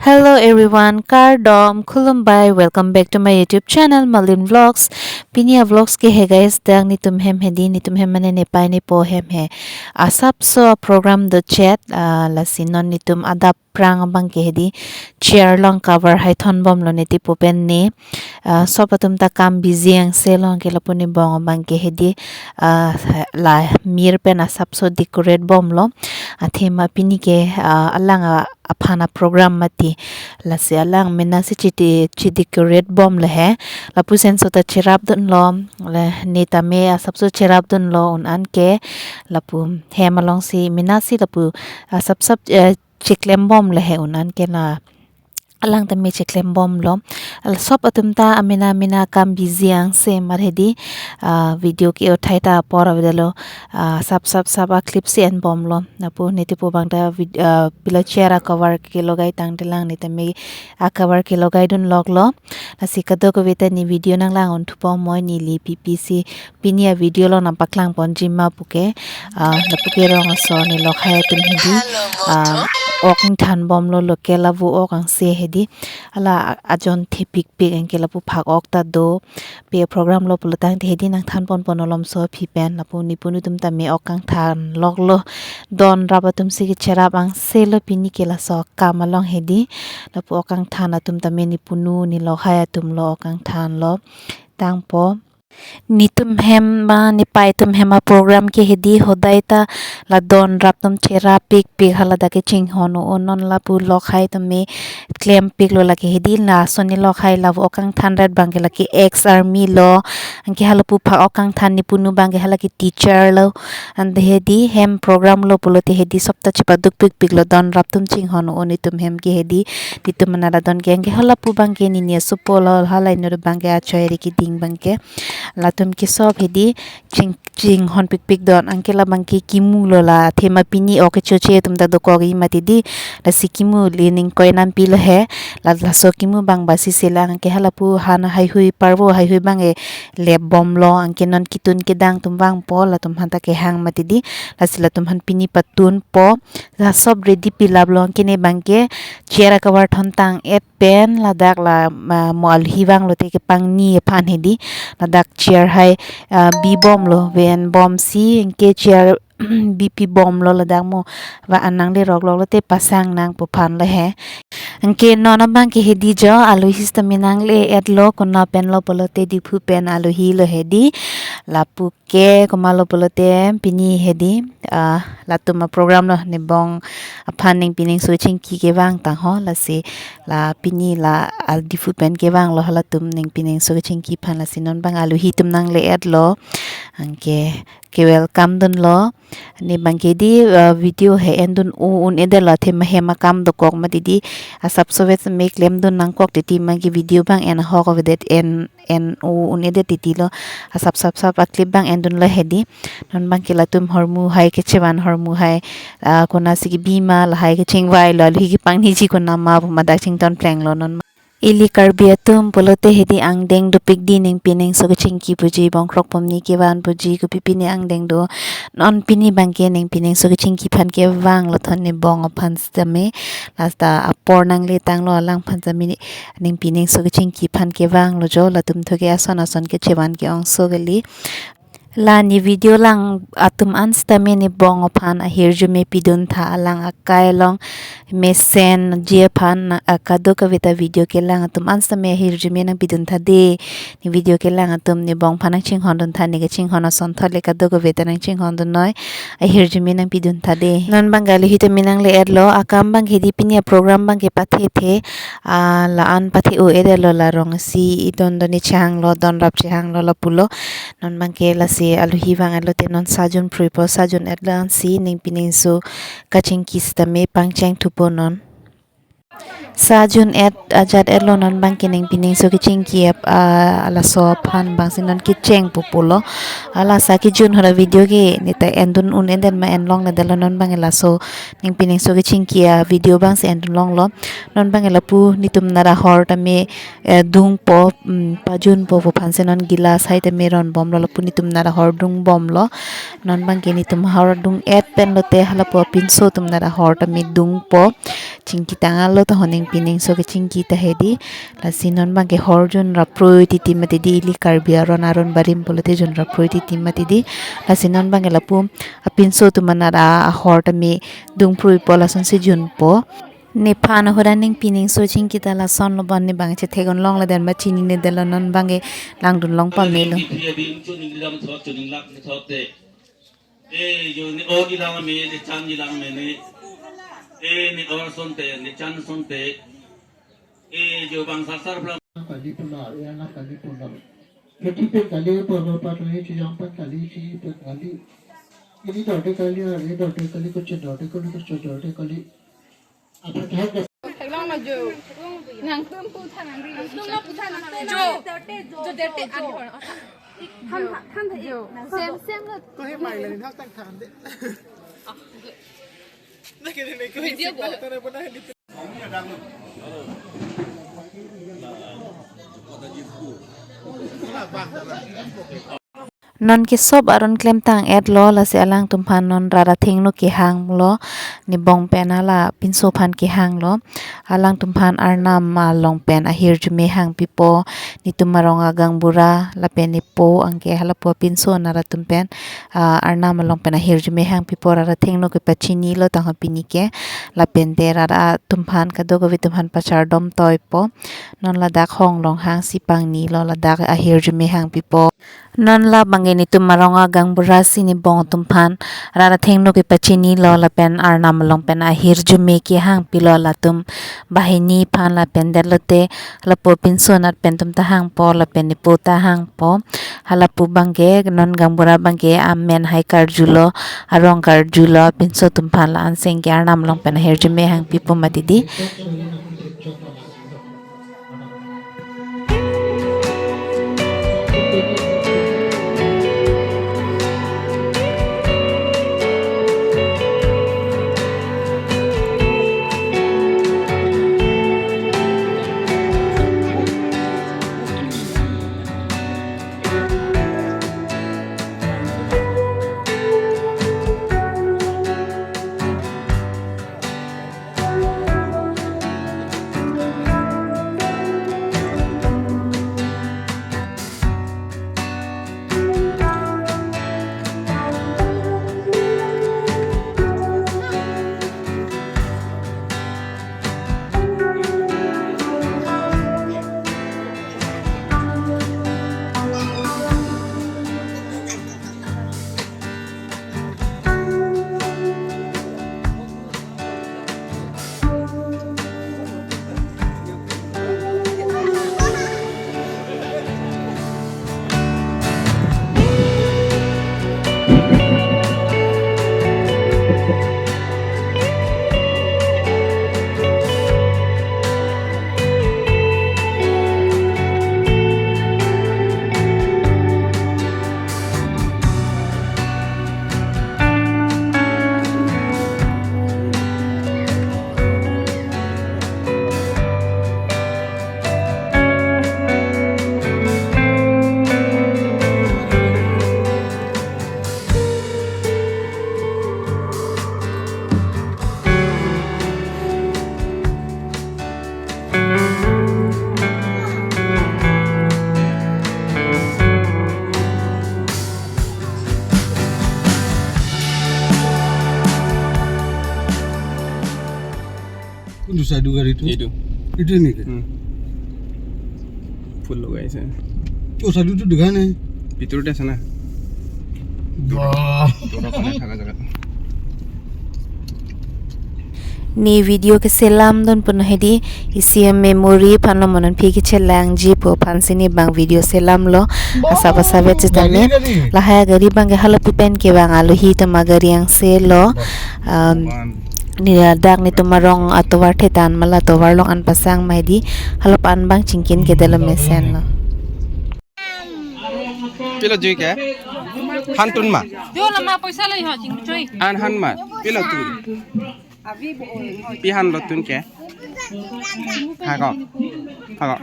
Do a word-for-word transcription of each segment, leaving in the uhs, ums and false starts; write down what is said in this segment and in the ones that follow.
Hello everyone, kardom, khulumbai, welcome back to my YouTube channel, Malin Vlogs. Pini a vlogs ke he guys, dak netum hem hedi, netum hem mane nepei nepo hem he. Asapso a program do chet, ah, lasi non netum adap prang abang ke hedi, chair along cover hai thon bomlo ne tipo pen ne. Ah, sop atum ta kam busy angse lo, anke lapu ne bong abang ke hedi, ah, la mir pen asapso decorate bomlo. Athema pini ke, ah, alang a aphan a program mati. Lasi alang mena si chiti chi decorate bomlo he. Lapuson so ta cherap dunlo, le ne tame asapso cherap dunlo un an ke. Lapu hem along si mena si lapu asapsap, eh, cheklem bomlo he un an ke na. Alang tame cheklem bomlo. Al sop atum ta amena mena kam busy angse mar hedi, ah, video ke uthai ta apor avedetlo, ah, sap sap sap a clip si en bomlo. Lapu ne tipo abang ta vid-, ah, pilo chair a cover ke logai tangte lang ne tame a cover ke logai dunloklo. Lasi kadokave ta ne video nanglang un thupo moi neli pipi si pini a video along nangpaklang ponji ma puke, ah, lapu ke rong aso ne lokhai atum hedi, ah, ok ingthan bomlo, local avu ok angse hedi. Hala ajon thepikpik anke lapu phak ok ta do. Pe program lo pulo tangte hedi nangthan ponpon olom so aphi pen, lapu nepunu atum tame ok kangthan loklo. Don rap atum si ke cherap angse lo pini ke laso kam along hedi. Lapu ok kangthan atum tame nepunu ne lokhai atum lo ok kangthanlo. Tangpo. Netum hem ma nepei atum hem a program ke hedi hodai ta la don rap atum cherap pikpik, hala dak ke chinghon o non lapu lokhai tame klempiklo lake hedi. Laso ne lokhai lapu ok kangthan rat abang ke lake ex army lo. Anke halapu phak ok kangthan nepunu abang ke hala ke teacher lo. Ante hedi hem program lo pulote hedi sop ta chepaduk pikpiklo, don rap atum chinghon o netum hem ke hedi. Netum mana la don ke anke halapu abang ke nini asupo lo, hala inut abang ke achoi ri keding abang ke. Latum ke sop hedi ching chinghon pikpik don, anke labang ke kimu lo, la athema pini ok kechoche atum ta dokok i mati di. Lasi kimu le ning koi nampilo he. La laso kimu abang basi selang anke halapu han haihui parvo haihui abang e lep bomlo, anke non kitun kedang atum vangpo, latum han ta kehang mati di. Lasi latum han pini patunpo. La sop ready pilaplo, anke ne abang ke chair a cover thon tang-et pen ladak la, ah, mo alhi vanglote kepangni aphan hedi. Ladak chair hai, ah, bi bomlo, ven bom si anke chair bipi bomlo, ladak mo va anang le rokloklote pasang nang pu aphan lo he. Anke non abang ke hedi jo, alhi sitame nangle-etlo, kona pen lo pulote Diphu pen alhi lo hedi. Lapu ke komatlo pulote pini hedi, ah, latum a program lo, ne bong aphan ningpi ningso chingki kevang tangho, lasi la pini la al Diphu pen kevanglo halatum ningpi ningso chingki aphan, lasi non abang alhi atum nangle-etlo. Anke ke welcome dunlo. Ne abang ke di, ah, video he en dun u un-edetlo, athema hem akam dokok mati di. Asapso vet me klem dun nangkok titi abang ke video abang en ahok avedet, en en u un-edet titi lo. Asap sap sap a clip abang en dunlo hedi. Non abang ke latum hormu hai kechevan, hormu hai, ah, kona si kebi ma, lahai kechingvailo, alhi kepangniji kona ma pu madak chington plenglo non ma. Ili Karbi atum pulote hedi angdeng dopik di, ningpi ningso kechingki puji, bongkrok pumni kevan puji, kopi pine angdeng do. Non pini abang ke ningpi ningso kechingki aphan kevanglo thon, ne bong aphan sitame. Lasi ta apor nangle tanglo, alang aphan sitame ningpi ningso kechingki aphan kevanglo jo, latum tho ke ason ason kechevan ke-ongso kali. La ne video lang atum an sitame ne bong aphan ahirjume pidun tha, alang akai along mesenji aphan, na, ah, kadokave ta video kelang atum an sitame ahirjume nangpidun tha de. Ne video kelang atum ne bong aphan nangchinghon dun tha, ne kechinghon ason thot le kadokave ta nangchinghon dunnoi, ahirjume nangpidun tha de. Non abang ke alhi tame nangle-etlo, akam abang ke di pini a program abang ke pathethe, ah, la-an pathe-o-edetlo, la rong si idon don ne chehanglo, don rap chehanglo lapulo. Non abang ke lasi alhi vang-etlote non sajun phruipo, sajun-etlo ansi ningpi ningso kachingki sitame pangcheng thupo non. Sajun-et ajat-etlo, non abang ke ningpi ningso kechingki ap, ah, laso aphan abang si non kecheng pupulo. Ala sa kejun hora video ke ne ta en dun un-edet ma, en longledetlo, non abang ke laso ningpi ningso kechingki a video abang si en dun longlo. Non abang ke lapu netum nat ahor tame, eh, dungpo, mm, pajunpo pu aphan si non gilas hai tame ron bomlo, lapu netum nat ahor dung bomlo. Non abang ke netum ahor dung-et pen lote halapu apinso atum nat ahor tame dungpo. Chingki tanglo ta honing piningso kechingki ta hedi. Lasi non bangke hor jun raproi titi mati di, ili Karbi aron aron barim pulote jun raproi titi mati di. Lasi non bangke lapu apinso atum anat a, ahor tame dungpruipo, lasonsi junpo. Nephan ahut aning piningso chingki ta lasonlo bon, ne bang chethek-un longle den ma chininedetlo, non bangke langdun long pamelo. E jo ne or ilang me, ne chan ilang me ne. E ne or sonte, ne chan sonte. E jo bang sasar pla. Kali pula, e anak kali pula. Keti pen kali pula, patu ne chijang pen kali, chi pen kali. Ili dote kali, ili dote kali, kuchin dote kali, kuchin dote kali. Apa thak da. Theklong lo jo. Nangtum pu than nangri. Nangtum lo pu than nangri. Jo. Jo derte alo. Than than than jo. Sem sem lo. Ko he mai le ni thak tang than de. Video ko. Non ke sop aron klemtang-etlo, lasi alangtumphan non rat athengno kehanglo, ne bong pen hala pinso aphan kehanglo. Alangtumphan Arnam along pen ahirjume hangpipo, netum arong agaonbura lapen nepo anke halapu apinso anat atum pen, ah, Arnam along pen ahirjume hangpipo, rat athengno kepachinilo tangho pini ke, lapen te rat atumphan kadokave atumphan pachardom toipo. Non ladak hong along hangsi pangnilo, ladak ahirjume hangpipo. Non la bangke netum arong agaonbura si ne bong atumphan rat athengno kepachinilo lapen Arnam along pen ahirjume kehangpilo, latum banghini aphan lapen detlote lapu pinso anat pen atum ta hangpo lapen nepo ta hangpo. Halapu bangke non gaonbura bangke amen hai karjulo, arong karjulo, pinso atumphan la-an sengke Arnam along pen ahirjume hangpipo mati di. কোনটো চাইডৰ গাড়ীটো? এইটো। এইটোৱে নেকি? উম। ফুল লগাইছে। অ, চাইডটো দেখা নাই। ভিতৰতে আছে না। বাহ। ভিতৰত মানে থকা জেগাত। Ne video keselam dun puno hedi, isi a-memory aphanlo, monon phi kechelangji pu aphansi ne bang video selamlo. Asap asap vet sitame. Gari, gari. Lahai gari bangke halapu pen kevang alohi atum agari angselo. Bas. Um, Bhuban. Ne ladak netum arong atovar thetan ma la tovar along an pasang ma hedi, halapu an bang chingkin kedetlo mesenlo. Pilo jui ke? Han tun ma? Jo lama poisa le ho ching choi. An han ma? Pilo tun? Pi han lo tun ke? Hako. Hako.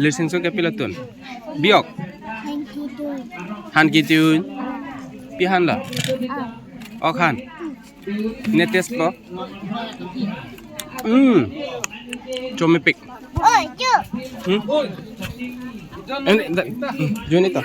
Lir singso ke pilo tun? Biok. Han kitun. Pi han lo? Ok han. Ne test lo. Hmm. Chomepik. Oh, jo. Hmm? And that, hmm, Junita.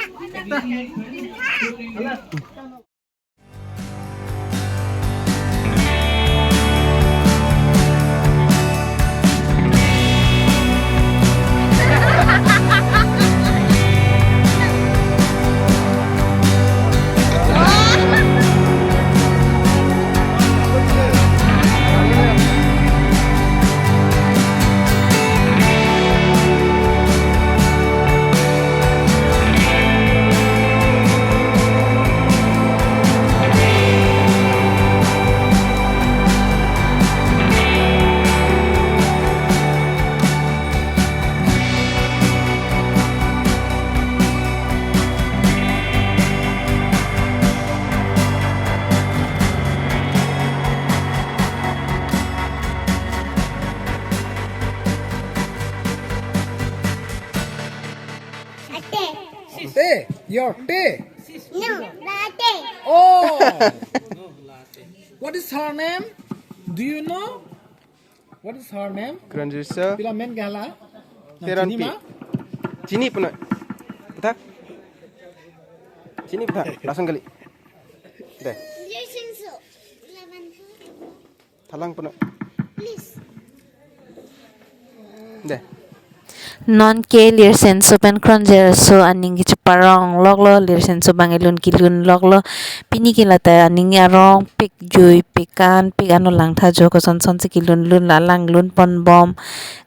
Ate. Te, your te. No, latte. Oh. What is her name? Do you know? What is her name? Kronjir so. Pila men ke hala? Teron chini pi. Ma? Chini puna. Puthak. Chini puthak. Langsung kali. Deh. Thalang puna. Deh. Non ke Lirsenso pen Kronjir so aning kecheparong loklo, Lirsenso abang elun kelun loklo. Pini ke lata aning arongpik, juipik, kanpik, ano langtha jo kosonson si kelun lun, la langlun ponbom,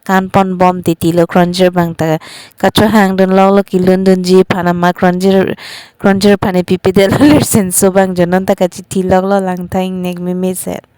kan ponbom titilo. Kronjir abang ta kachohangdun loklo, kelundunji aphan amat Kronjir, Kronjir aphan epipedetlo Lirsenso abang jo, non ta kachethi loklo, langtha ingnek meme set.